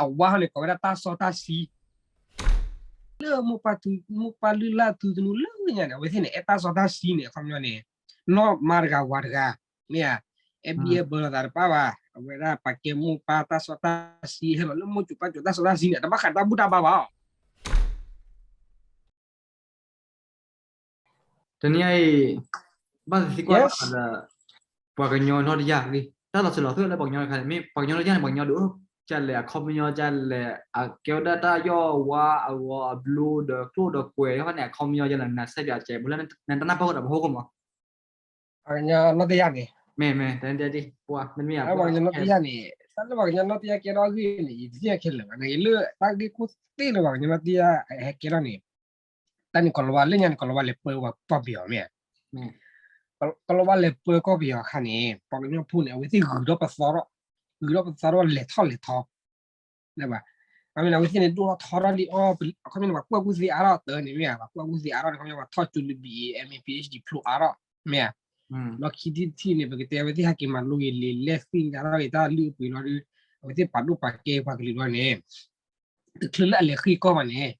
အဝါဟီန့ၣ် ကိးဝဲဒၣ်တၢ်စီတၢ်ဆှံ လၢမိၢ်ပၢ်လုၢ်လၢ်ထူသနူလၢညါန့ၣ် အဝဲသ့ၣ်န့ၣ် အဲၣ်တၢ်စီတၢ်ဆှံန့ၣ် အခီပညီန့ၣ် နီၢ်မါတဂၤဝၤတဂၤ မ့ၢ်ဧါ, အဲၣ်ဘၣ်အဲၣ်ဘၢလိာ်သးတဘၣ်ဘၣ်, အဝဲဒၣ်ပာ်ကဲမိၢ်ပၢ်တၢ်စီတၢ်ဆှံ ဟဲလီၤလၢမိၢ်စိၤပၢ်စိၤတၢ်စီတၢ်ဆှံန့ၣ် တဘၣ်ဃးတၢ်ဘူၣ်တၢ်ဘါဘၣ် တနံၤအံၤ ဘၣ်သ့ၣ်သံကွၢ်ဒီး ပှၤကညီနီတယၢ်ဂ့ၤ တၢ်လီၤစၢၤလီၤသွဲၣ်လၢပှၤကညီတခါန့ၣ် မ့ၢ်ပှၤကညီနီတယၢ်န့ၣ် ပှၤကညီဒုးအိၣ်ကလဲၣ် အခီပညီကလဲၣ် အကဲဝဲဒၣ်တၢ်ယီၢ်ဝါအဂီၤအဘျိဒီးကျိၣ်ဒီးကွဲးယီၢ်န့ၣ် အခီပညီကလဲၣ် နစဲးပၠးကဲး ပလၢနတနၢ်ပၢၢ်ဒီးပဟိၣ်ခိၣ်မး ပှၤကညီနီတယၢ်န့ၣ် မ့ၢ်မ့ၢ်တနံၤအံၤ ပှၤမ့တမ့ၢ် ပှၤကညီနီတယၢ်န့ၣ် တၢ်လၢပှၤကညီနီတယၢ်ကဲထီၣ်အဂ့ၢ်န့ၣ် ယတသ့ၣ်ညါခဲလၢာ်ဘၣ် နက့ၤလၢတၢ်ဂ့ၢ်ခိၣ်သ့ၣ်လၢပှၤကညီနီတယၢ်ဟဲကဲထီၣ်န့ၣ် တၢ်န့ၣ်ကီၤလၤဝါလၢညါန့ၣ် ကီၤလၤဝါလဲၤပၢဝဲကီၢ်ပယီၤမ့ၢ်ဧါ, ကီၤလၤဝါလဲၤပၢကီၢ်ပယီၤအခါန့ၣ် ပှၤကညီဖိန့ၣ် အဝဲသ့ၣ်ဂုၤထီၣ်ပသီထီၣ်, ဂုၤထီၣ်ပသီထီၣ်လဲၤထီၣ်လဲၤထီ ဘၣ်, အမ့ၢ်န့ၣ် အဝဲသ့ၣ်န့ၣ် ဒိၣ်ထီၣ်ထီထီၣ်လံအီၤ, အခီပညီန့ၣ် ပှၤကွၢ်ကူၣ်သ့အါထီၣ်တၢ်န့ၣ်မ့ၢ်ဧါ, ပှၤကွၢ်ကူၣ်သ့အါထီၣ်န့ၣ် အခီပညီ ပှၤထီၣ်ကၠိလၢ ဘီအ့ အမ့ၢ် ပီအ့ၣ်ချ်ဒီ ဖျိအါထီၣ်, မ့ၢ်ဧါ, လီၢ်ခံထံၣ်တထံၣ်န့ၣ် ပကတဲအဝဲသ့ၣ်ဟဲက့ၤမၤလိက့ၤလံာ်လဲၢ်သ့ၣ်ညါထီၣ်က့ၤတၢ်လုၢ်အပှ့ၤလီၤဒီး အဝဲသ့ၣ်ပာ်ဒိၣ်ပာ်ကဲပှၤကလုာ်လီၤန့ၣ် တချုးလၢအလဲၤဃ့ကီၢ်ဘၣ်န့ၣ်,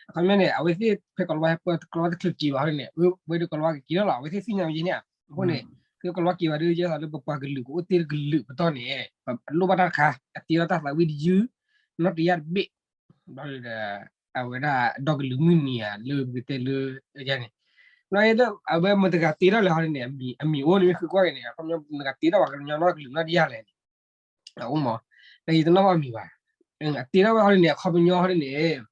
အခီပညီန့ၣ် အဝဲသ့ၣ်ဖဲကီၤလၤဝါဟဲပၢ ကီၤလၤဝါတချုးက့ၤဘၣ်န့ၣ် ဝဲဒီးကီၤလၤဝါကက့ၤထီၣ်လီၤ, အဝဲသ့ၣ်သ့ၣ်ညါဝဲယဲန့ၣ်, အဃိန့ၣ် ဖဲကီၤလၤဝါက့ၤဘၣ်ဒီး ယဲသိးလၢပပှၤကလုာ်ကအိၣ်တ့ၢ်တကလုာ်ပတီၢ်န့ၣ် ပလိၣ်ဘၣ်တၢ်တခါ အတ့ထီၣ်တၢ်သးဝံၣ်တယုၢ် နီၢ်တယၢ်တဘ့ၣ်, ဒီး အဝဲဒၣ်ဒီကလုာ်မုၢ်နံၤဧါ လၢပကတဲလၢယဲန့ၣ်, လၢအဝဲမတၤတဂၤတ့ထီၣ်လဲၣ်ဟီန့ၣ် အမံၤအိၣ်န့ၣ် မ့ၢ်ဃုကွၢ်က့ၤန့ၣ် အခီပညီမတၤတဂၤတ့ထီၣ်ပှၤကညီနီၢ်ကလုာ်နီၢ်တယၢ်လဲၣ်န့ၣ် အအိၣ်မး, နယတနီၣ်ဘၣ်မံၤဘၣ်, အတ့ထီၣ်ဝဲဟီန့ၣ် အခီပညီဟီန့ၣ်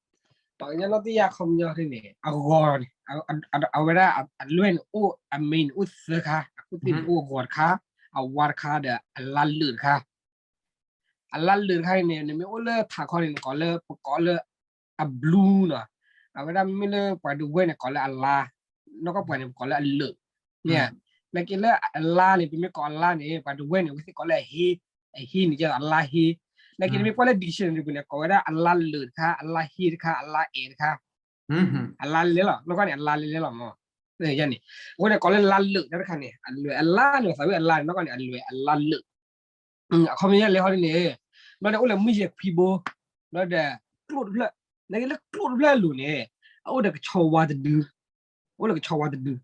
ပှၤကညီနီၢ်တယၢ်အခီပညီဟီန့ၣ် အဂီၤန့ၣ် အဝဲဒၣ်အလွဲၢ်န့ၣ်အိၣ် အမ့ၢ်န့ၣ်အိၣ်သၢခါ, အခိၣ်သ့ၣ်န့ၣ်အိၣ်အဂီၤတခါ, အဝါတခါဒီးအလါလၢာ်တခါ အလါလၢာ်တခါန့ၣ် နမ့ၢ်အိၣ်လၢထးခီန့ၣ် နကိးလၢ ပကိးလၢ အဘျူးနီၤ, အဝဲဒၣ်မ့မ့ၢ်လၢပှၤဒဝဲၢ်န့ၣ် ကိးလၢအလါ, နီၢ်ကီၢ်ပှၤန့ၣ် ပကိးလၢအလၢာ်, မ့ၢ်ဧါ, နာ်က့လၢအလါန့ၣ် ပမ့ၢ်ကိးအလါန့ၣ် ပှၤဒဝဲၢ်န့ၣ် အဝဲသ့ၣ်ကိးလၢအဟ့, အဟ့န့ၣ် ကဲအလါဟ့, နာ်က့နမ့ၢ်ကွၢ်လၢ dictionary ပူၤန့ၣ် ကိးဝဲဒၣ်အလါလၢာ်တခါ, အလါဟ့တခါ, အလါအဲၣ်တခါ အလါလဲလဲလီၤ, နီၢ်ကီၢ်န့ၣ် အလါလဲလဲလီၤမး, န့ၣ်, အဃိန့ၣ် ကိးလၢလါလၢာ်တၢ်တခါန့ၣ် အလွဲၢ်အလါန့ၣ် သးဝံၣ်အလါန့ၣ် နီၢ်ကီၢ်န့ၣ် အလွဲၢ်အလါလၢာ်, အခီပညီလဲၤဟီဒ်န့ၣ်, ဘျီဒီးအိၣ်လၢမုၢ်ယဲၢ်ခွံဘိ, ဘျီဒီး ကျိၣ်တဖျၢၣ်, နာ်က့လၢကျိၣ်တဖျၢၣ်အလိၤန့ၣ်, အအိၣ်ဒီးကဆီဝါတဒု, အိၣ်လၢကဆီဝါတဒု,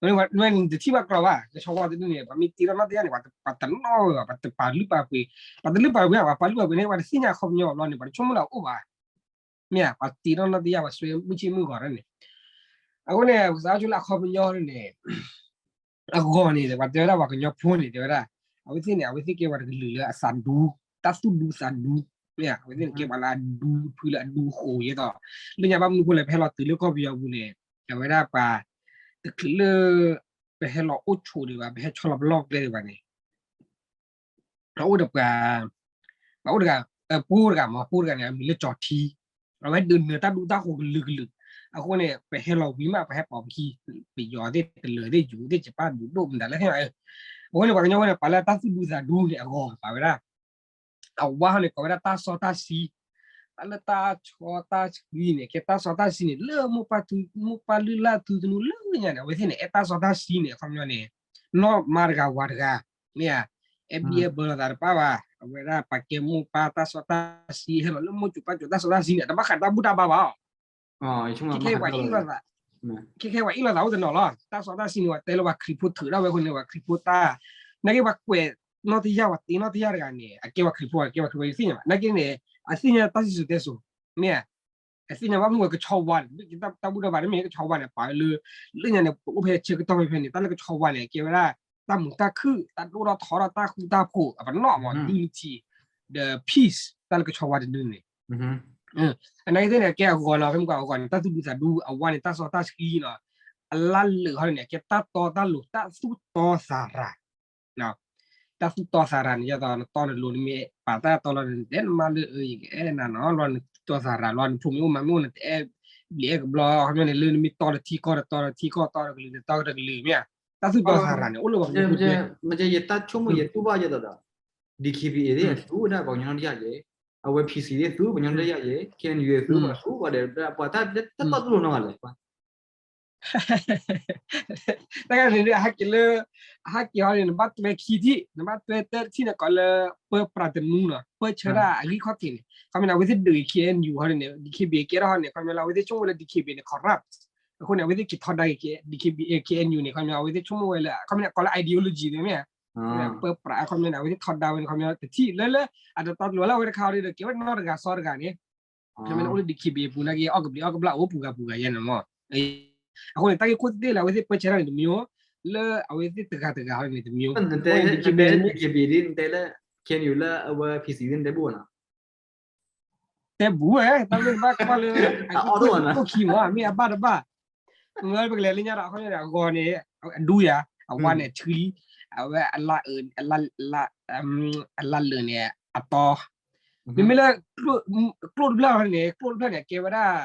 နတထံၣ်ဘၣ်ကျီၤဘၣ် ကဆီဝါတဒုန့ၣ် ပှၤမ့ၢ်တ့ထီၣ်နီၢ်တယၢ်န့ၣ် ပှၤတနီၣ်ဝဲဘၣ်, ပှၤတပာ်လုၢ်ပာ်ပှ့ၤ, ပှၤတလုၢ်ပာ်ပှ့ၤ ပှၤပာ်လုၢ်ပာ်ပှ့ၤန့ၣ် ပှၤတသ့ၣ်ညါအခီပညီဘၣ်ဘျီန့ၣ် ပှၤတဆိကမိၣ်လၢအအိၣ်ဘၣ် မ့ၢ်ဧါ, ပှၤတ့ထီၣ်နီၢ်တယၢ် ပှၤဆွဲမုၢ်ဆ့ၣ်မုၢ်ဂီၤန့ၣ်, အဃိန့ၣ် ပသးအိၣ်ဆိလၢအခီပညီန့ၣ်, အဂီၤန့ၣ် ပှၤတဲဝဲဒၣ်ပှၤကညီဖိန့ၣ် တဲဝဲဒၣ်, အဝဲသ့ၣ်န့ၣ် အဝဲသ့ၣ်ကဲပှၤတကလုာ်လၢအသးဒူ, တၢ်သူၣ်ဒူသးဒူ, မ့ၢ်ဧါ, အဝဲသ့ၣ်န့ၣ်ကဲပှၤလၢအဒူဖုလၢအဒူဃိးယဲသိး, လၢညါဘၣ်မနုၤအဃိလဲၣ် ပဟဲလီၤတုၤလၢကီၢ်ပယီၤပူၤန့ၣ်, အဝဲဒၣ်ပှၤ တချုးလၢ ပဟဲလီၤအိၣ်ဆိးဒံးဘၣ် ပဟဲဆီလီၤပလီၢ်ကျဲဒံးဘၣ်န့ၣ် အအိၣ်ဒီးပှၤ, ပှၤအိၣ်တဂၤ, ပှၤအိၣ်တဂၤမး ပှၤအိၣ်တဂၤန့ၣ် အမံၤလၢကၠီၤထံ, အဝဲဒုးနၢၤတၢ်ဒူတၢ်ဃိးကလုာ်ကလုာ်, အဃိန့ၣ် ပဟဲလီၤဝံၤမး ပဟဲပိာ်ပခံ, ပယီၤသ့ၣ်တလၢၤသ့ၣ်ယူၤသ့ၣ် ယပၣ်ဒုးဒိၣ်မတၤလၢဟဲ, အဃိန့ၣ် ပှၤကညီဝဲန့ၣ် ပာ်လၢတၢ်သူၣ်ဒူသးဒူန့ၣ် အဂီၤပာ်ဝဲဒၣ် အဝါဟီန့ၣ် ကိးဝဲဒၣ်တၢ်စီတၢ်ဆှံ, တၢ်လၢတၢ်စီတၢ်ဆှံန့ၣ် ကဲတၢ်စီတၢ်ဆှံန့ၣ် လၢမိၢ်ပၢ်လုၢ်လၢ်ထူသနူလၢညါန့ၣ် အဝဲသ့ၣ်န့ၣ် အဲၣ်တၢ်စီတၢ်ဆှံန့ၣ် အခီပညီန့ၣ် နီၢ်မါတဂၤဝၤတဂၤ, မ့ၢ်ဧါ, အဲၣ်ဘၣ်အဲၣ်ဘၢလိာ်သးတဘၣ်ဘၣ်, အဝဲဒၣ်ပာ်ကဲမိၢ်ပၢ်တၢ်စီတၢ်ဆှံ ဟဲလီၤလၢမိၢ်စိၤပၢ်စိၤတၢ်စီတၢ်ဆှံန့ၣ် တဘၣ်ဃးတၢ်ဘူၣ်တၢ်ဘါဘၣ် ခဲခဲဝဲအံၤလိာ်သး, ခဲခဲဝဲအံၤလိာ်သးအိၣ်တနီၤလီၤ, တၢ်စီတၢ်ဆှံန့ၣ် ပှၤတဲလၢပှၤခရံာ်ဖိထုးထီၣ်ဝဲအဃိန့ၣ် ပှၤခရံာ်ဖိတၢ်, နာ်က့ပှၤကွဲးနီၢ်တယၢ် ပှၤတ့နီၢ်တယၢ်တဂၤန့ၣ် အကဲပှၤခရံာ်ဖိ အကဲပှၤခရံာ်ဖိ ယသ့ၣ်ညါဘၣ်, နာ်က့န့ၣ် အသ့ၣ်ညါတၢ်စံၣ်စိၤတဲစိၤ, မ့ၢ်ဧါ, အသ့ၣ်ညါဘၣ်မနုၤဝဲကဆီဝါန့ၣ် တၢ်ဘူၣ်တၢ်ဘါန့ၣ် မ့ၢ်ကဆီဝါန့ၣ် ပာ်ဝဲလၢ, လၢညါန့ၣ် ပအိၣ်ဖဲဆၢကတီၢ်ဖဲဖဲန့ၣ် တၢ်လၢကဆီဝါန့ၣ် ကဲဝဲဒၣ် တၢ်မုာ်တၢ်ခုၢ် တၢ်ဒိၣ်ထီၣ်ထီထီၣ် တၢ်ဃူတၢ်ဖိး အပနီၣ်မး unity ဒီး peace တၢ်လၢကဆီဝါတဒုန့ၣ် အနာ်က့သ့ၣ်န့ၣ် ကဲအဂီၤလီၤ, ဖဲမ့ၢ်ကွၢ်အဂီၤန့ၣ် တၢ်သူၣ်ဒူသးဒူ, အဝါန့ၣ် တၢ်စီတၢ်ဆှံလီၤ, အလါလၢာ်ဟီန့ၣ် ကဲတၢ်တီတၢ်လိၤ တၢ်သူၣ်တီသးရၤ, တၢ်သူၣ်တီသးရၤန့ၣ် ယသိးနတီနလိၤ နမ့ၢ်ပာ်တၢ်တီလီၤန့ၣ် နတဲနမါလၢယကအဲၣ်နၤနီၤ လီၤ နသူၣ်တီသးရၤလီၤ နဖိမ့ၢ်အိၣ်မါမ့ၢ်အိၣ် နတအဲၣ်ဘျံးအဲၣ်ကဘျီ ခီပညီန့ၣ် လၢနမ့ၢ်တီတထံကီၢ်ဒီးတီတထံကီၢ် တီတကလုာ်ဒီးတီတကလုာ် မ့ၢ်ဧါ, တၢ်သူၣ်တီသးရၤန့ၣ် အိၣ်လၢပှၤကညီဖိကျဲ မ့ၢ်ယတၢ်ဆိကမိၣ်ယတူၢ်ဘၣ်ယဲသိးဒီး DKBA သ့ၣ်သူဒၣ်ပှၤကညီနီၢ်တယၢ်ယဲ, အဝဲ PC သ့ၣ်သူပှၤကညီနီၢ်တယၢ်ယဲ, KNU သ့ၣ်သူပှၤသူပှၤဒီး ပှၤတၢ်တတီၢ်တူၢ်လိာ်နီတဂၤလဲၣ်, ပှၤ တၢ် တၢ်ဂၤန့ၣ် အဟဲက့ၤလၢ အဟဲက့ၤဟီန့ၣ် နဘၣ်တွဲခံထံၣ် နဘၣ်တွဲတၢ်တထံၣ်န့ၣ် ကိးလၢ ပၢပြးတနူနီၤ ပၢဆၢတၢ်အဂံၢ်ခီၣ်ထံးန့ၣ် ခီမ့ၢ်န့ၣ် အဝဲသ့ၣ်ဒုးဂ့ၤ K N U ဟီန့ၣ် D K B A ကဲထီၣ်ဟီန့ၣ် ခီမ့ၢ်လၢအဝဲသ့ၣ်ဆိကမိၣ်ဝဲလၢ D K B A န့ၣ် corrupt အဃိန့ၣ် အဝဲသ့ၣ်က့ၤထီဒါက့ၤ D K B A K N U န့ၣ် ခီမ့ၢ် အဝဲသ့ၣ်ဆိကမိၣ်ဝဲလၢ ခီမ့ၢ်န့ၣ် ကိးလၢ ideology န့ၣ်မ့ၢ် ပၢပြး ခီမ့ၢ်န့ၣ် အဝဲသ့ၣ်ထီဒါဝဲန့ၣ် ခီမ့ၢ်တထံၣ်လၢလၢ အတတီတလိၤလၢအဝဲတခါအီၤဒီး ကဲဝဲနီၢ်တဂၤစီတဂၤန့ၣ် ခီမ့ၢ်န့ၣ် အိၣ်လၢ D K B A ပူၤနာ်က့ အီၣ်ကဘျံးအီၣ်ကဘျၣ်အိၣ်ပူၤဂၤပူၤဂၤယဲန့ၣ်မ့ၢ် အဃိန့ၣ် တၢ်ဂ့ၢ်ခိၣ်သ့ၣ်လၢအဝဲသ့ၣ်ပၢဆၢထၢၣ်န့ၣ်တမံၤ လၢအဝဲသ့ၣ်တဂၤတဂၤန့ၣ်တမံၤ နတဲ နတဲလၢ D K B A ဒ် နတဲလၢ K N U လၢအဝဲ P C ဒ် နတဲဘူၣ်နီၤ တဲဘူၣ်ဝဲ တၢ်မ့ၢ်တဘၣ်ကွၢ်လၢ အအိၣ်ခိၣ်ခံမး မ့ၢ်အဘၣ်တဘၣ် မ့ၢ်ပကလဲၤလၢညါဒီး အခီပညီန့ၣ် အဂီၤန့ၣ် အဒူယၤ အဝါန့ၣ်အဆှံ အဝဲ အလါလၢာ်န့ၣ် အတီ မ့မ့ၢ်လၢ ကျိၣ်တဖျၢၣ်န့ၣ် ကျိၣ်တဖျၢၣ်န့ၣ် အကဲဝဲဒၣ်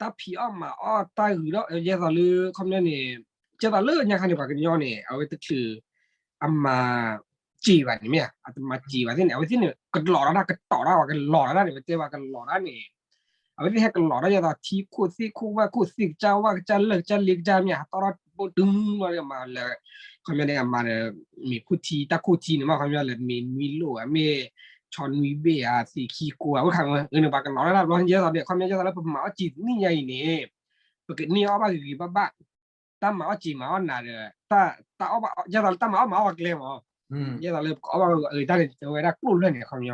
တၢ်ဖံးအီၣ်မၤအီၣ်တၢ်ဂုာ်ဒီး ယဲသိးလၢ ခီပညီန့ၣ် ကဲသိးလၢညါခါန့ၣ် ပှၤကညီန့ၣ် အဝဲတချုး အမၤစ့ၤဘၣ်န့ၣ်မ့ၢ် အတမၤစ့ၤဘၣ်သ့ၣ်န့ၣ် အဝဲသ့ၣ်န့ၣ် ကလီၤဒီးတၢ်ကတီၤတၢ် ပှၤကလီၤတၢ်န့ၣ် ပတဲပှၤကလီၤတၢ်န့ၣ် အဝဲသ့ၣ်ဟဲကလီၤဒီးယဲသိးထံခိၣ်သ့ၣ်ခိၣ်ဝၣ်ခိၣ်သ့ၣ်ကစၢ်ဝၣ်ကစၢ်လၢၢ်ကစၢ်လ့ကစၢ်မ့ၢ် ဟးတီၣ်ထီၣ်ဘိတုၤလီၤဒီးမၤလၢ ခီပညီန့ၣ် အမၤဒီး မ့ၤခိၣ်ထံတၢ်ခိၣ်ထံန့ၣ်မ့ၢ် ခီပညီလၢမ့ၤနွံလိၣ်ဧါ မ့ၢ်ဆီနွံဘ့ၣ်ဧါ သ့ၣ်ခံကိးဧါ အိၣ်ခါမ့ၢ် အန့ၣ် ပှၤကလီၤတၢ်ဘျီ ယဲသိးန့ၣ် ခီပညီယဲသိးလၢပမၤအီၣ်စ့ၤတနံၣ်ညါအံၤန့ၣ် ပကန့ၢ်အီၣ်ဘၣ်ဂ့ၤဂ့ၤဘၣ်ဘၣ် တၢ်မၤအီၣ်စ့ၤမၤအီၣ်နၤဒီး တၢ် ယဲသိးလၢတၢ်မၤအီၣ်မၤအီၣ်ကျဲမး ယဲသိးလၢပကအီၣ်ဘၣ်အတၢ်န့ၣ် တဲဝဲဒၣ်ကျိၣ်တဖျၢၣ်န့ၣ် ခီပညီ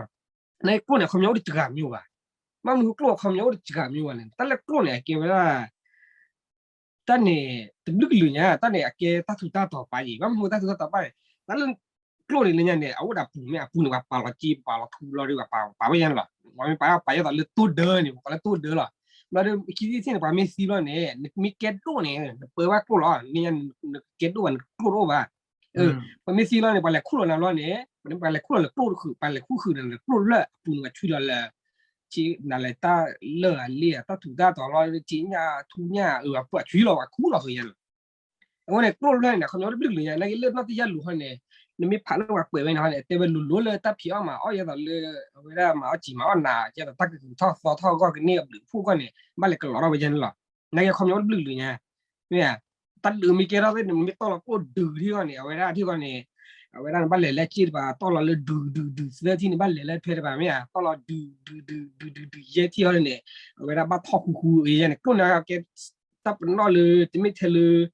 နကျိၣ်န့ၣ် ခီပညီအိၣ်တစှၤမံၤဘၣ် ဘၣ်မနုၤကျိၣ်ခီပညီအိၣ်တစှၤမံၤဘၣ်န့ၣ် တၢ်လၢကျိၣ်န့ၣ် အကဲဝဲဒၣ် တၢ်န့ၣ် တဘျုးကလုာ်ညါ တၢ်န့ၣ် အကဲတၢ်ထူးတၢ်တီၤပာ်ယံၤ ဘၣ်မနုၤတၢ်ထူးတၢ်တီၤပာ်န့ၣ် တၢ်လၢ ကျိၣ်န့ၣ်လၢညါန့ၣ် အအိၣ်ဒီးအပူၤမ့ၢ် အပူၤန့ၣ် ပှၤပာ်လီၤက့ ပာ်လီၤထူလီၤဒီး ပှၤပာ်ဝဲညါန့ၣ်လီၤ ပှၤမ့ၢ်ပာ်ပာ်ယဲသိးလၢတိၢ်ဒၢန့ၣ် ပှၤကိးလၢတိၢ်ဒၢလီၤ ဘျီဒီး ခံထံၣ်တထံၣ်န့ၣ် ပှၤမ့ၢ်သံဘျီန့ၣ် နမ့ၢ်ကဲဒိၣ်န့ၣ် နပၢဘၣ်ကျိၣ်လီၤ လၢညါနကဲဒိၣ်ဘၣ် နကျိၣ်တအိၣ်ဘၣ် ပှၤမ့ၢ်သံလီၤန့ၣ် ပှၤလဲၤခူၣ်လီၤနၤဘျီန့ၣ် ပှၤလဲၤခူၣ်လီၤလၢကျိၣ်တဃုာ် ပှၤလဲၤခူၣ်ဃုာ်ဒီးကျိၣ်တဖျၢၣ်အပူၤန့ၣ် ပှၤဆွံလီၤလၢ နလဲၤတၢ်လၢာ်အလ့ၣ် တၢ်ထူးတၢ်တီၤလီၤ ထံညၣ်ထူညၣ် အပှၤဆွံလီၤ ပှၤခူၣ်လီၤဃုာ်ယဲန့ၣ် အဃိန့ၣ် ကျိၣ်တဖျၢၣ်န့ၣ် ခီပညီတဘျုးကလုာ်ညါ နာ်က့လၢနီၢ်တယၢ်လူၤဟီန့ၣ် နမ့ၢ်ဖးလၢပှၤကွဲးဝဲန့ၣ်ဟီန့ၣ် တဲဝဲလိၤလိၤလၢတၢ်ဖံးအီၣ်မၤအီၣ်ယဲသိးလၢ အဝဲဒၣ်မၤအီၣ်စ့ၤမၤအီၣ်နၤ ယဲသိးတၢ်ကဂုၤထီၣ်သီထီၣ်အဂီၢ် ကန့ၢ်အဘျုးအဖှိၣ်အဂီၢ်န့ၣ် ဘၣ်လဲၤကလီၤထီၣ်ဝဲယဲန့ၣ်လီၤ နာ်က့ခီပညီတဘျုးကလုာ်ညါ မ့ၢ်ဧါ တၢ်ဒုးမ့ၢ်ကဲထီၣ်သ့ၣ်န့ၣ် မ့ၢ်တီၢ်လီၤကျိၣ်ဒုးထံၣ်အဂီၢ်န့ၣ် အဝဲဒၣ်ထံၣ်အဂီၢ်န့ၣ် အဝဲဒၣ်နဘၣ်လဲၤလၢစ့ၣ်တပၤ တီၢ်လီၤလၢဒုးဒုးဒုးသၢထံၣ်န့ၣ် ဘၣ်လဲၤလၢဖဲတပၤမ့ၢ်ဧါ တီၢ်လီၤဒုးဒုးဒုးဒုးဒုးယဲၢ်ထံၣ်အဂီၢ်န့ၣ် အဝဲဒၣ်ဘၣ်ထီၣ်ဃူဃူအံၤယဲန့ၣ် ကျိၣ်န့ၣ်ကဲ တၢ်ပနီၣ်လၢ တမ့ၢ်ထဲလၢ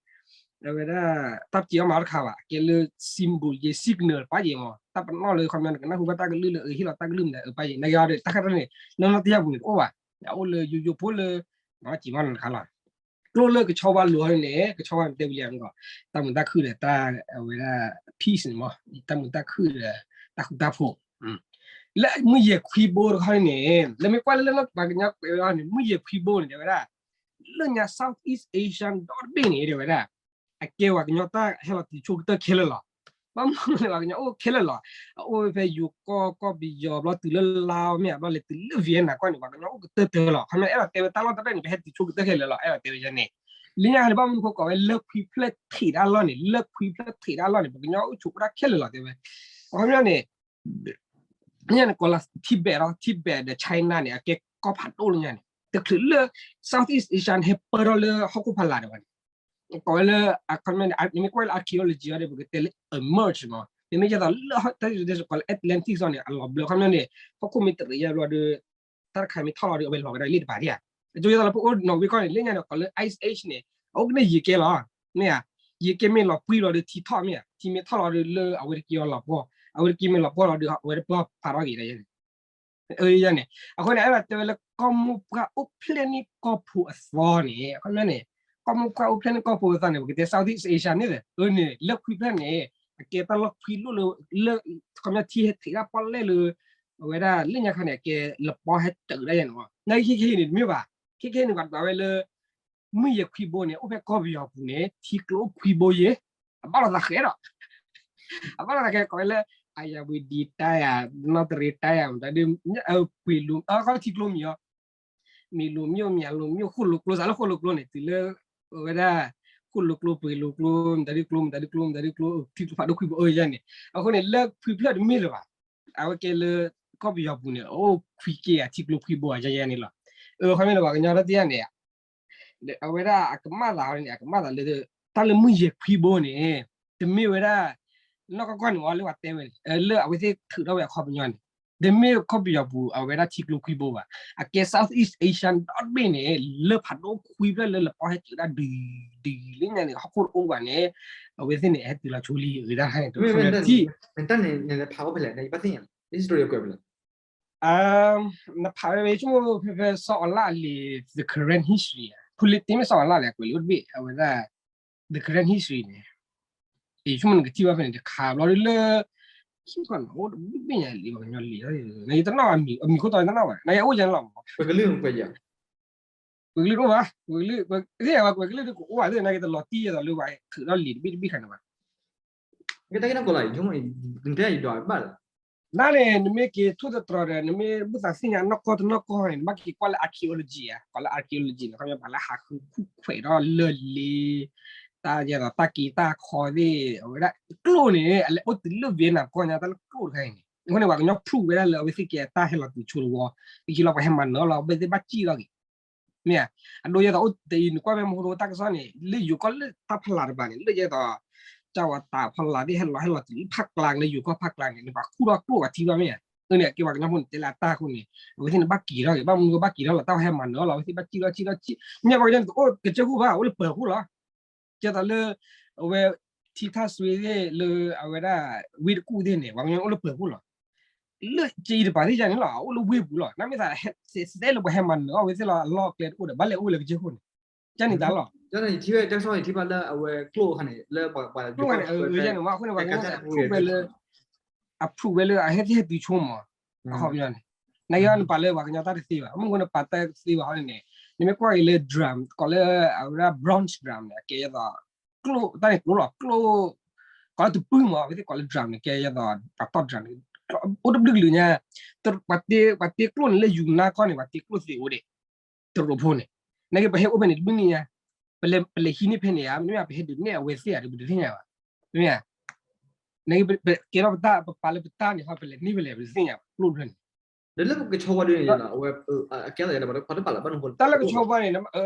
အဝဲဒၣ် တၢ်ပစံးအီၣ်မၤအီၣ်တခါဘၣ် အကဲလၢ symbol ယဲ signal ပာ်ယဲမး တၢ်ပနီၣ်လၢခီပညီနကနၢ်ဟူဘၣ်တၢ်ကလုၢ်လၢအဟ့ၣ်လီၤတၢ်ကလုၢ်မတၤအပာ်ယဲ နာ်က့ဒီး တၢ်ခါတၢ်န့ၣ် လၢနီၢ်တယၢ်ပူၤန့ၣ်တအိၣ်ဘၣ် အအိၣ်လၢယိယိဖိလၢ မၤအီၣ်စ့ၤမၤအီၣ်နၤတခါလီၤ ကျိၣ်လၢကဆီဝါလိၤဟီန့ၣ် ကဆီဝါန့ၣ်တဲဝံၤလံမ့ၢ်ကီး တၢ်မုာ်တၢ်ခုၣ်ဒီးတၢ် အဝဲဒၣ် peace န့ၣ်မး တၢ်မုာ်တၢ်ခုၣ်ဒီး တၢ်ဃူတၢ်ဖိး လၢမုၢ်ယဲၢ်ခွံဘိတခီန့ၣ် လၢမ့ၢ်ကွၢ်လၢလၢပှၤကညီကွဲးဝဲန့ၣ် မုၢ်ယဲၢ်ခွံဘိန့ၣ် တဲဝဲဒၣ် လၢညါ Southeast Asian ဒီတဘ့ၣ်န့ၣ် တဲဝဲဒၣ် အကဲပှၤကညီတၢ်ဟဲလီၤတုၤဆိကတၢၢ်ခဲလၢာ်လီၤ. ဘၣ်မနုၤလဲၣ် ပှၤကညီအိၣ်ခဲလၢာ်လီၤ. အအိၣ်ဝဲဖဲယိၤကီၢ် ကီၢ်ပယီၤ ဘျီတုၤလၢလါမ့ၢ် ဘျီလဲၤတုၤလၢ Vietnam ကီၢ်န့ၣ် ပှၤကညီအိၣ်ကတၢၢ်တၢၢ်လီၤ. ခီပညီအဲၣ်ဒိးတဲဝဲတၢ်လီၢ်တဖၣ်န့ၣ် ပဟဲတုၤဆိကတၢၢ်ခဲလၢာ်လီၤ. အဲၣ်ဒိးတဲဝဲန့ၣ် လၢညါန့ၣ် ဘၣ်မနုၤဃိကိးဝဲလၢခွံဖျၢၣ်ထံးတၢ်လီၢ်န့ၣ် လၢခွံဖျၢၣ်ထံးတၢ်လီၢ်န့ၣ် ပှၤကညီအိၣ်ဆိးတၢ်ခဲလၢာ်လီၤ တဲဝဲ. ခီပညီန့ၣ် လၢညါန့ၣ် ကိးလၢ Tibet လီၤ. Tibet ဒီး China န့ၣ် အကဲကီၢ်ဖးဒိၣ်လၢညါန့ၣ် တချုးလၢ Southeast Asia န့ၣ် ဟဲပၢၢ်ထီၣ်လၢဟီၣ်ခိၣ်ဖီလာ်ဒီးဝဲန့ၣ် ကိးဝဲလၢ အခီပညီန့ၣ် မ့ၢ်ကွၢ်လၢ archaeology အီၤဒီး ပကတဲလၢ emerge မး မ့မ့ၢ်ယဲသိးလၢ တၢ်ကိးလၢ Atlantic အီၤန့ၣ် အလီၤဘျၢ ခီပညီန့ၣ် ဟီၣ်ခိၣ်မ့ၢ်တရံးယါဘျီဒီး တၢ်တခါမ့ၢ်ထီၣ်လီၤဒီး အဝဲလီၤကဒါလံတပၤဒၣ်ဧါ. အကၠိယဲသိးလၢပအိၣ်နီၣ်ဝ့ကီၢ်န့ၣ် လၢညါန့ၣ် ကိးလၢ Ice Age န့ၣ် အအိၣ်ကန့ၢ်ယံာ်ကဲလီၤ. မ့ၢ်ဧါ, ယံာ်ကဲမ့ၢ်လီၤပှံၢ်လီၤဒီးထံထီၣ်မ့ၢ်ဧါ, ထံမ့ၢ်ထီၣ်လီၤဒီးလၢအဝဲတက့ၤအီၤလီၤပှီၢ်, အဝဲတက့ၤမ့ၢ်လီၤပှီၢ်လီၤဒီး အဝဲတပှီၢ်ဖးထီၣ်က့ၤဒၣ်ယဲန့ၣ် န့ၣ်. အဃိန့ၣ် အဲၣ်ဒိးတဲဝဲလၢကီၢ်မိၢ်ပှၢ်အိၣ်ဖျဲၣ်န့ၢ်ကီၢ်ဖိအသီန့ၣ် အခီပညီန့ၣ် ကီၢ်မိၢ်ပှၢ်အိၣ်ဖျဲၣ်န့ၢ်ကီၢ်ဖိအသီန့ၣ် ပကတဲ Southeast Asia န့ၣ် အန့ၣ် လၢခွံဖျၢၣ်န့ၣ် အကဲတၢ်လီၢ်ခွံလိၣ်လၢ လၢ ခီပညီထံဟဲထံးတၢ်ပီၣ်လဲၣ်လၢ အဝဲဒၣ်လၢညါခါန့ၣ် အကဲလပီဟဲတုးဒၣ်ယဲန့ၣ်မး. နာ်က့ခဲခဲအံၤန့ၣ် တမ့ၢ်ဘၣ်. ခဲခဲအံၤန့ၣ် ပှၤဒွးဝဲလၢ မုၢ်ယဲၢ်ခွံဘိန့ၣ် အိၣ်ဖဲကီၢ်ပယီၤပူၤန့ၣ် ထံကျိအိၣ်ခွံဘိယဲၢ်, အဘၣ်လိာ်သးဃဲဒီး အဘၣ်လိာ်သးဃဲ ကိးဝဲလၢ အယၤဝံၤဒံတၢ်ယၤ နီၢ်တရံးတၢ်ယၤ မတၤဒု ပှ့ၤလိၤ အခီထံကျိမံၤအီၤ မံၤလိၤမျိၣ် မံၤလိၤမျိၣ် ဃိၣ်လိၤကျိ စးလၢဃိၣ်လိၤကျိန့ၣ် တုၤလၢ အဝဲဒၣ် ဃိၣ်လိၤကျိ ပှ့ၤလိၤကျိ မတၤဒုကျိ မတၤဒုကျိ မတၤဒုကျိ ထံကျိဖးဒိၣ်ခွံဘိ အၢ ယဲန့ၣ်. အဃိန့ၣ် လၢခွံဖျၢၣ်တမ့ၢ်လၢၤဘၣ်. အဝဲကဲလၢ ကီၢ်ပယီၤပူၤန့ၣ် အိၣ်ခွံက့ၤဧါ ထံကျိခွံဘိဧါ ယဲယဲန့ၣ်လီၤ. အခီပညီန့ၣ် ပှၤကညီတၢ်တယၢ်န့ၣ် အဝဲဒၣ်အကမၣ်သးန့ၣ် အကမၣ်သးလၢ တၢ်လၢမုၢ်ယဲၢ်ခွံဘိန့ၣ် တမ့ၢ်ဝဲဒၣ် နီၢ်ကီၢ်ကီၢ်န့ၣ်ဝဲလၢပှၤတဲဝဲန့ၣ် လၢအဝဲသ့ၣ်ထုးထီၣ်ဝဲအခီပညီန့ၣ် တမ့ၢ်ခီပညီပူၤ အဝဲဒၣ်ထံကျိခွံဘိဘၣ်. အကဲ Southeast Asian ဒီတဘ့ၣ်န့ၣ် လၢဖးဒိၣ်ခွံဖျၢၣ်လၢလပီဟဲစၢးဒၣ်ဒုး ဒုးလၢညါန့ၣ် ဟီၣ်ခိၣ်တအိၣ်ဘၣ်န့ၣ် အဝဲသ့ၣ်န့ၣ် ဟဲတုၤလီၤဆိလံ အဂ့ၢ်ဒၣ်န့ၣ် တၢ်န့ၣ် နဖးဝဲဖဲလဲၣ် နဘၣ်သ့ၣ်ညါလီၤ history ကွဲးဖဲလဲၣ် နဖးဝဲဖဲဆိကမိၣ်ဖဲဖဲစီၤအၤလးအလံာ် the Karen history ဖိလ့တ့မ့ၢ်စီၤအၤလးလဲၣ် ကွဲးလံာ်အိၣ်တဘ့ၣ် အဝဲဒၣ် the Karen history န့ၣ် ယဆိကမိၣ်နကထံၣ်ဘၣ်ဖဲန့ၣ် တခါဘျီဒ်လၢ ခံခီန့ၣ် အိၣ်တဘ့ၣ်ညါလံ ပှၤကညီလံာ် နယတနီၣ်ဘၣ် အမံၤခိၣ်တီယတနီၣ်ဘၣ် နယအိၣ်ယဲလီၤမး ပကလုာ်အိၣ်ဘၣ် ပကလုာ်အိၣ်ဘၣ် ပကလုာ်ကအိၣ်ဘၣ် သ့ၣ်ညါဘၣ် ပကလုာ်ဒုးကအိၣ်ဘၣ်သ့ၣ် နကတလီၤတံၢ်ယဲသိးလၢပှၤထုးထီၣ်လံာ်တဘ့ၣ်တဘ့ၣ်ခါန့ၣ်ဘၣ် ကတၢ်ကနီၢ်ကီၢ်လီၤ ယဆိကမိၣ် နတဲယဒွးဘၣ်လီၤ နန့ၣ် နမ့ၢ်က့ၤထိၣ်သတြီၤဒီး နမ့ၢ်ဘၣ်သးသ့ၣ်ညါနီၢ်ကီၢ်တနီၢ်ကီၢ်န့ၣ် နဘၣ်က့ၤကွၢ်လၢ archaeology ဧါ ကိးလၢ archaeology န့ၣ် ခီပညီပှၤလၢဟးဃုခူၣ်ခွဲးထီၣ်လၢၢ်လ့ တၢ်ယဲသိးတၢ်က့တၢ်ခီသ့ၣ် အဝဲဒၣ်ကျိၣ်န့ၣ် အလဲၤအိၣ်တုၤလၢ Vietnam ကီၢ်ညါ တၢ်လၢကျိၣ်တခါအံၤန့ၣ် အဃိန့ၣ် ပှၤကညီ prove ဝဲဒၣ်လၢအဝဲသ့ၣ်ကဲတၢ်ဟဲလီၤတုၤဆိတဝီ တခီလီၤပှၤဟဲမၤနၢၤလီၤ အဝဲသ့ၣ်ဘၣ်စံၣ်ထီၣ်က့ၤ မ့ၢ်ဧါ အဒိယဲသိးအိၣ်တအံၤ နကွၢ်ဖဲမဟိတၢ်ကစီၣ်န့ၣ် လၢယိၤကီၢ်လၢတၢ်ဖီလာ်တပၤန့ၣ် လၢယဲသိး ကၠီဝၤတးဖီလာ်သ့ၣ်ဟဲလီၤဟဲလီၤတုၤလၢဖးကျါလၢယိၤကီၢ်ဖးကျါန့ၣ် နပှၤခူၣ်ထီၣ်ကျိၣ်ပှၤထံထီၣ်မ့ၢ်ဧါ အန့ၣ် အကဲပှၤကညီဖိန့ၣ် တဲလၢအတၢ်အဃိန့ၣ် အဝဲသ့ၣ်န့ၣ်ဘၣ်က့ၤထီၣ်က့ၤ ဘၣ်မနုၤဘၣ်က့ၤထီၣ်လီၤ တၢ်ဟဲမၤနၢၤလီၤ အဝဲသ့ၣ်ဘၣ်စံၣ်ထီၣ်စံၣ်ထီၣ်စံၣ် မ့ၢ်ပှၤကညီန့ၣ် တအိၣ်ကစၢၢ်ခိၣ်ဘၣ် အိၣ်လၢပၢၤခိၣ်လီၤ ကဲသိးလၢ အဝဲ ထံထၣ်စွ့သ့ၣ်လၢအဝဲဒၣ် ဝ့ၢ်တကူၣ်သ့ၣ်န့ၣ် ပှၤကညီန့ၣ်အိၣ်လၢပၢၤခိၣ်လီၤ လၢက့တပၤသ့ၣ်ယါန့ၣ်လီၤ အအိၣ်လၢဝ့ၢ်ပူၤလီၤ နမ့ၢ်သး သဲလၢပှၤဟဲမၤနၢၤအီၣ်ဝဲသ့ၣ်လီၤ အလီၢ်အကျဲတအိၣ်ဒီး ဘၣ်လဲၤအိၣ်လၢကစᢢၢ်ခိၣ်န့ၣ် ကန့ၣ်တၢ်လီၤ ယထံၣ်ဘၣ်တၢ်ကစီၣ်န့ၣ် ထံၣ်ဘၣ်လၢအဝဲကျိၣ်ခါန့ၣ် လၢပှၤ ကျိၣ်ခါန့ၣ် အဝဲယါန့ၣ်မ့ၢ်အဃိန့ၣ် ပှၤကညီန့ၣ် အ prove ဝဲလၢ အ prove ဝဲလၢအဟဲသ့ၣ်ဟဲတုၤဆိမး အခီပညီန့ၣ် နယါနပာ်လၢပှၤကညီတၢ်တသ့ဘၣ် မ့ၢ်ဃိနပာ်တၢ်တသ့ဘၣ်ဟီန့ၣ်န့ၣ် နမ့ၢ်ကွၢ်က့ၤလၢ drum ကိးလၢအဝဲဒၣ် bronze drum န့ၣ် အကဲယဲသိး ကျိၣ်တၢ်န့ၣ်ကျိၣ်လီၤ ကျိၣ် ကိးလၢတပုၢ်မး အဝဲသ့ၣ်ကိးလၢ drum န့ၣ် ကဲယဲသိး ပှၤတီၢ် drum န့ၣ် အိၣ်တဘျုးကလုာ်ညါ ပှၤတ့ကျိၣ်န့ၣ်လၢယူၤနါကီၢ်န့ၣ် ပှၤတ့ကျိၣ်သ့အိၣ်ဒံး တရိးဖိန့ၣ် နက့ပဟဲအိၣ်ဖဲန့ၣ်တဘျုးနံၣ်ညါ ပလဲၤဟံးန့ၢ်ဖဲန့ၣ်ဧါ မ့တမ့ၢ်ပဟဲဒုးနဲၣ်အဝဲသ့ၣ်ဧါ ပတသ့ၣ်ညါဘၣ် မ့ၢ် နက့ပကဲထီၣ်ပတၢ် ပပာ်လၢပတၢ်န့ၣ်ဟီ ပလဲၤန့ၢ်ဖဲလဲၣ် ပတသ့ၣ်ညါဘၣ် ကျိၣ်ဖဲန့ၣ် ဒီးလၢပကဆီဝါဒ်န့ၣ် အဝဲ အကဲသးယါဒီး ပှၤတပာ်လၢဘၣ်နဃိ တၢ်လၢကဆီဝါန့ၣ်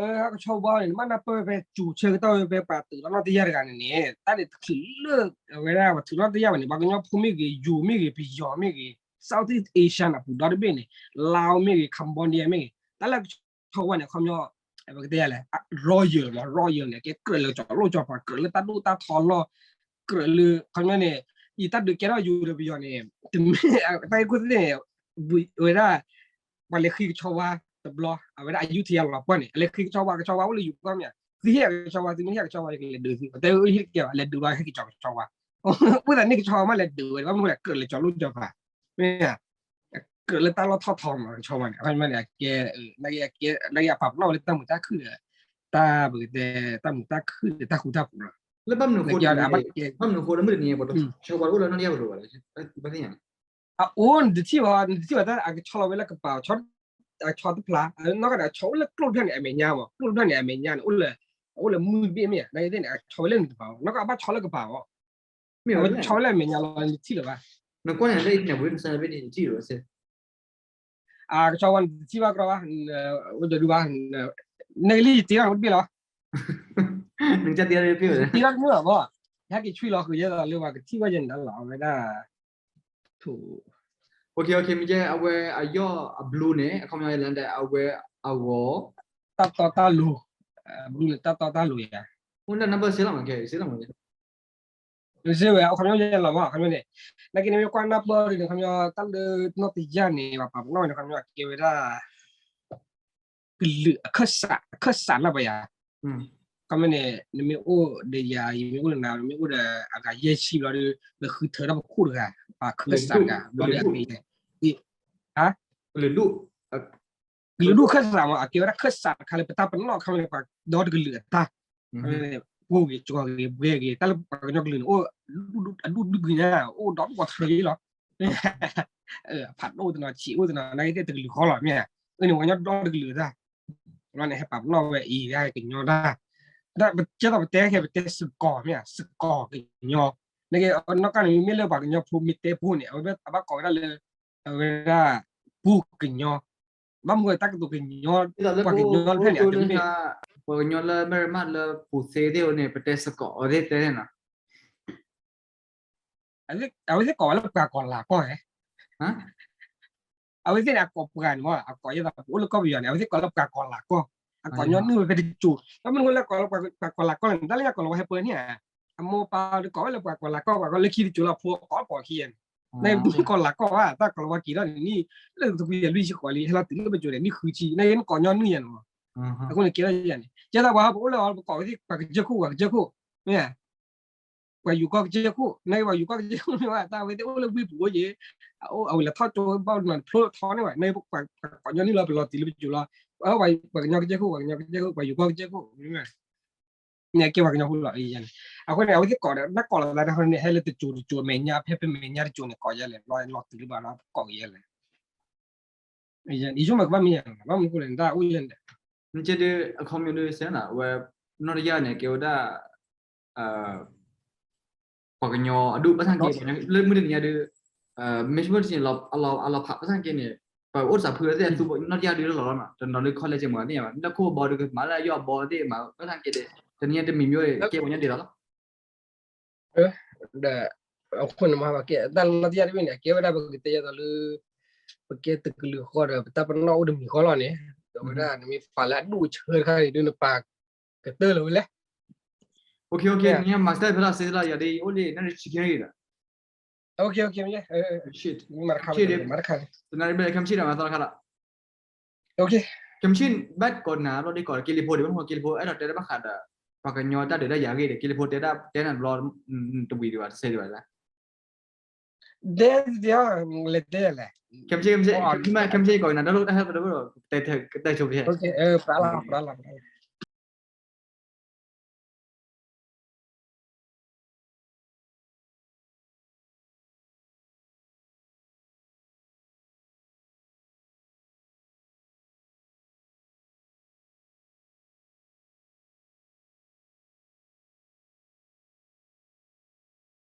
ကဆီဝါန့ၣ် နဘၣ်နၢ်ပၢၢ်ဝဲဖဲ ကၠိၤဆၢကတီၢ်ဝဲဖဲပှၤထုးထီၣ်နီၣ်တယၢ်တဂၤန့ၣ်န့ၣ် တၢ်န့ၣ်တချုးလၢ အဝဲဒၣ်ပှၤထုးထီၣ်နီၣ်တယၢ်ဘၣ်န့ၣ် ပှၤကညီဖိမ့ၢ်ဂ့ၤ ယိၤမ့ၢ်ဂ့ၤ ပယီၤမ့ၢ်ဂ့ၤ Southeast Asian အပူၤဒီတဘ့ၣ်န့ၣ် Laos မ့ၢ်ဂ့ၤ Cambodia မ့ၢ်ဂ့ၤ တၢ်လၢကဆီဝါန့ၣ် အခီပညီ ပကတဲယါလဲၣ် royal မး royal န့ၣ် ကဲကြၢးလၢကၠီၤလိၣ်ကၠီၤပၤ ကြၢးလၢတၢ်ဒိၣ်တၢ်ထီလီၢ် ကြၢးလၢ ခီပညီန့ၣ် ယတၢ်ဒုးကဲထီၣ်ယိၤဒီးပယီၤန့ၣ် တမ့ၢ်တၢ်ဂ့ၢ်ခိၣ်သ့ၣ်န့ၣ် ဝဲဒၣ် ပှၤလဲၤဃ့ကဆီဝါတဘျီ အဝဲဒၣ်အယူထယၤလီၤပှၢ်န့ၣ် အလဲၤဃ့ကဆီဝါ ကဆီဝါအိၣ်လၢယိၤကီၢ်မ့ၢ် သုဟ့ၣ်အကဆီဝါ သုမ့ၢ်ဟ့ၣ်အကဆီဝါ ယကလဲၤဒုးသု ပတဲအၢဟ့ၣ်တကဲဘၣ် လဲၤဒုးဘၣ်ဟဲက့ၤကၠီၤကဆီဝါ ဝဲသးန့ၢ်ကဆီဝါမးလဲၤဒုးဝဲ ဘၣ်မနုၤဃိလဲၣ် ကြၢးလၢကၠီၤလိၣ်ကၠီၤပၤ မ့ၢ် ကြၢးလၢတၢ်လီၢ်ထီၣ်ထီမး ကဆီဝါန့ၣ် အခီပညီန့ၣ် အကဲ နက့အပာ်ပနီၣ်ဝဲလၢတၢ်မုာ်တၢ်ခုၣ်ဒီး တၢ်ပကတဲ တၢ်မုာ်တၢ်ခုၣ်ဒီးတၢ်ဃူတၢ်ဖိးလီၤ လၢဘၣ်မနုၤဃိ ဘၣ်မနုၤဃိလၢမုၢ်တနံၤ ပှၤဆီဝါတအိၣ်လၢနီၣ်တယၢ်ပလိၤဘၣ်လဲၣ် ဘၣ်သ့ၣ်ညါ အအိၣ် နတထံၣ်ဘၣ် နတထံၣ်ဘၣ်တၢ်အကဆီလီၤဝဲလၢကပၤ အဆီတဖျါ နီၢ်ကီၢ်န့ၣ် အဆီအိၣ်လၢကျိၣ်တဖျၢၣ်န့ၣ် အမဲာ်ညါမး ကျိၣ်တဖျၢၣ်န့ၣ် အမဲာ်ညါန့ၣ် အိၣ်လၢ အအိၣ်လၢမုၢ်တဘ့ၣ်မ့ၢ်ဧါ နကသ့ၣ်န့ၣ် အဆီဝဲလၢနတပၤ နီၢ်ကီၢ်အဘၣ်ဆီလၢကပၤအီၤ အဝဲဆီဝဲလၢအမဲာ်ညါလီၤ နတထံၣ်လၢၤဘၣ် နကွၢ်န့ၣ်လၢ internet ဝဲ internet ဝဲန့ၣ် နထံၣ်လၢၤဘၣ် အကဆီဝါနတထံၣ်ဘၣ်ကြၢးဘၣ် အိၣ်ဒီးဒုးဘၣ် နကလံယတ့ထီၣ်တဘ့ၣ်လီၤ နကတ့ထီၣ်တမုာ်ဘၣ် ယဟဲက့ၤဆွံလီၤဃုာ် ယဲသိးလၢပှၤကထံၣ်ဘၣ်ယဲန့ၣ်လီၤ အဝဲဒၣ် ထိၣ် မ့ၢ်ကဲ အဝဲအယီၢ်အဘျူးန့ၣ် အခီပညီလၢအဝဲအဂီၤ တၢ်တီတၢ်လိၤ အဘျူးန့ၣ် တၢ်တီတၢ်လိၤယါ မ့ၢ်လၢနၢ်ပၢၢ်စ့လီၤမး ကဲစ့လီၤမး စ့ဝဲ အခီပညီယဲလီၤမး အခီပညီန့ၣ် နာ်က့န့ၣ်မ့ၢ်ကွၢ်နၢ်ပၢၢ်ဒ်န့ၣ် အခီပညီတၢ်လၢနီၢ်တယၢ်န့ၣ် ပှၤပာ်ပနီၣ်န့ၣ် အခီပညီကဲဝဲဒၣ် ကလုာ်အခၢၣ်စး အခၢၣ်စးလၢပယၤ ခီပညီန့ၣ် နမ့ၢ်အိၣ်ဒီးယၤ ယမ့ၢ်အိၣ်ဒီးနၤ နမ့ၢ်အိၣ်ဒီးအဂၤယဲၢ်ဆံဘျီဒီး ပဃုထၢထီၣ်ပခိၣ်တဂၤ ပှၤခၢၣ်စးတဂၤ ဘျီဒီးအကဲ ဟါ ကလုာ်ဒူၣ် ကလုာ်ဒူၣ်ခၢၣ်စးမး အကဲဝဲဒၣ်ခၢၣ်စးတခါလၢပတၢ်ပနီၣ် ခီပညီပှၤဒီတကလုာ်အတၢ် ပှိၢ်ဂ့ၤ ကီၢ်ဂ့ၤ ဘှဲဂ့ၤ တၢ်လၢပှၤကညီကလုာ်န့ၣ် အိၣ်အဒူၣ်ဒူၣ်ဂ့ၤညါ အိၣ်ဒီဒူၣ်ပှၤထၢဂ့ၤလီၤ ဖးဒိၣ်တနီၤ ဆံးအိၣ်တနီၤ နာ်က့သ့ၣ်တကလုာ်ဃီလီၤ မ့ၢ်ဧါ အန့ၣ် ပှၤကညီဒီတကလုာ်တၢ် ဘျီန့ၣ် ဟဲပာ်ပနီၣ်ဝဲအံၤ ကညီတၢ် ကဲသိးပတဲခဲ ပတဲစ့ၢ်ကီး မ့ၢ်ဧါ စ့ၢ်ကီးကညီ နာ်က့ နီၢ်ကီၢ်န့ၣ် မ့ၢ်လၢပှၤကညီဖိမ့ၢ်တဲဖိန့ၣ် အဝဲအဘၣ်ကိးဝဲဒၣ်လၢ အဝဲဒၣ် ပှိၢ်ကညီ ဘၣ်မနုၤတၢ်ကတိၤကညီ ပှၤကညီတဖၣ်န့ၣ် ပှၤကညီလၢအမဲရမၢလၢပူၤသ့သ့ၣ်ဧိၤန့ၣ် ပတဲစ့ၢ်ကီးအီၤသ့ၣ်တဲန့ၣ်နီၤ. အဝဲသ့ၣ်ကိးဝဲလၢပှၤကီၢ်လၤကီၢ်ဧါ. အဝဲသ့ၣ်န့ၣ် အကိးပှၤန့ၣ်မ့ၢ် အကိးယဲၢ်သးပအိၣ်လၢကီၢ်ပယီၤန့ၣ် အဝဲသ့ၣ်ကိးလၢပှၤကီၢ်လၤကီၢ်, အကိးညီနုၢ်ဝဲဖဲတစိၤ, ဘၣ်မနုၤလၢကိးလၢပှၤကီၢ်လၤကီၢ်လဲၣ်န့ၣ် တၢ်လၢညါကိးလီၤဝဲဟဲပၢန့ၣ်ဧါ, အမိၢ်ပၢ်တကိးဝဲလၢပှၤကီၢ်လၤကီၢ် ပှၤကီၢ်လၢခံတစိၤလီၤ ဖိကိးကိးခံယဲၢ်န့ၣ်, နမ့ၢ်ကိးလၤကီၢ်ဘၣ် တၢ်ကိးလီၤဝဲက့ၤထီၣ်န့ၣ် လၢသကွံာ်ယလွံၢ်ဆံဃိးလံ ဟဲလီၤတုၤလၢပစိၤဒီးနံၣ်ဃုဆံ နမ့ၢ်ကိးညီနုၢ်ယဲၢ်န့ၣ်မ့ၢ်, အဃိန့ၣ်ကဲထီၣ်ယဲၢ်န့ၣ် ယဲၢ်သးပှၤဟီၣ်ပအိၣ်လၢအီၤ ပကိးဝဲသ့ၣ်ပှၤကစၢၢ်ခိၣ် ပှၤကစၢၢ်ခိၣ်, မ့ၢ် ပှၤယူၤကီၢ်ကစၢၢ်ခိၣ် နပှၤယူၤကီၢ်ကစၢၢ်ခိၣ်မ့ၢ်ဘၣ် တၢ်ဝဲသ့ၣ်အိၣ်လၢဝ့ၢ်ပူၤအိၣ်ယဲၢ်, အဝဲလဲၤထီၣ်ကၠိဘၣ်နီၤတဖျိထီန့ၣ်ဘၣ် နပှၤကိးညီနုၢ်လီၤ ပလီၤတုၤလၢပစိၤလီၤ, ပှၤကညီကစၢၢ်ခိၣ် ပှၤကညီကစၢၢ်ခိၣ် ပှၤယူၤကီၢ်ကစၢၢ်ခိၣ် မ့ၢ် န့ၣ်ကဲပှၤကညီဖိလီၤန့ၣ်, အဃိန့ၣ် အဝဲသ့ၣ်ကိးဒီး နကိးလီၤသးန့ၣ် ဟဲလၢတစိၤတစိၤ အမဲာ်ညါ ဖဲပမဲာ်ညါတစိၤန့ၣ် ကိးယဲၢ်လဲၣ် လီၤလီၤတုၤလၢပှၤလီၤ ကိးက့ၤယဲၢ်လဲၣ်, ယဆိကမိၣ်ကဘၣ်မ့ၢ်ယဲၢ်န့ၣ် ဘၣ်မနုၤဃိလဲၣ် နတၢ်အိၣ်ယဲၢ်န့ၣ်, နကဲဒ်အခီပညီဒ်စဲနၤ ဝဲ နီၢ်တယၢ်န့ၣ် ကဲဝဲဒၣ် ပှၤကညီအဒိၣ်ဘၣ်ဆၣ်က့ လၢမုၢ်တနံၤညါဒ် မ့ၢ်ဆိကမိၣ်တထံၣ်န့ၣ် အလီၤဖးဘၣ်ဆၣ်က့န့ၣ် ပှၤအိၣ်တစးဖုအသ့ၣ်အသူ နီၢ်တယၢ်ဒ်လီၤလီၤနီၤ တနီၤလၢ college မ့ၢ်သ့ၣ်ညါဘၣ် လၢခိၣ်ဘီဒ်ကမၤလၢယွၤဘီသ့ၣ်မၤဘၣ်ဆၣ်က့ဒီး တနံၤညါတမံၤမ့ၢ်ကဲပှၤကညီဒ်လီၤလီၤ ဒီး အဃိန့ၣ်မ့ၢ်ဘၣ်ကဲ တၢ်လၢနီၢ်တယၢ်တဘ့ၣ်န့ၣ် အကဲဝဲဒၣ်ပကတဲယဲသိးလၢ ပကဲတကလုာ်ဃီဒီး ပတၢ်ပနီၣ်အိၣ်တမံၤဃီလီၤန့ၣ် ဒီးဝဲဒၣ်နမ့ၢ်ပာ်လၢအဒိၣ်အဆၢတခါန့ၣ် ဒ်နပာ်ကတၢၢ်လၢၤဝဲလဲၣ်. နမၤစၢၤဖဲလီၤစ့လီၤ ယၤဒ်အံၤ အိၣ်လံ နရံၣ်ဆံခံရံၣ်ဒီး မၤတခါ တနၣ်ရံၣ်ဘျဲၣ် ခဲမုၢ်ဆ့ၣ်ဒီးမၤသီတခါလီၤ ခဲမုၢ်ဆ့ၣ် ဘၣ်ကိးနၤဘျီဒ်ကိး က့လံၤဖိဒံး မ့ၢ်က့လံၤဖိ အဲၣ်ဒိးတဲတၢ်ဘၣ်ဃးဒီး ပှၤကညီတၢ်ဒုးတၢ်ယၤအဂ့ၢ်ဒီး က့လံၤဖိတဲတၢ်တဲနၤတဘျီ တဝံၤဒံးဘၣ် တဆဲးဒံးဘၣ် တဲဒ်လဲၣ် ခဲမုၢ်ဆ့ၣ် ခဲမုၢ်ဆ့ၣ်ကိးနၤ တၢ်လိၣ်တၢ်ဟဲပဒိၣ် တဲဆိပတဲ လီၤ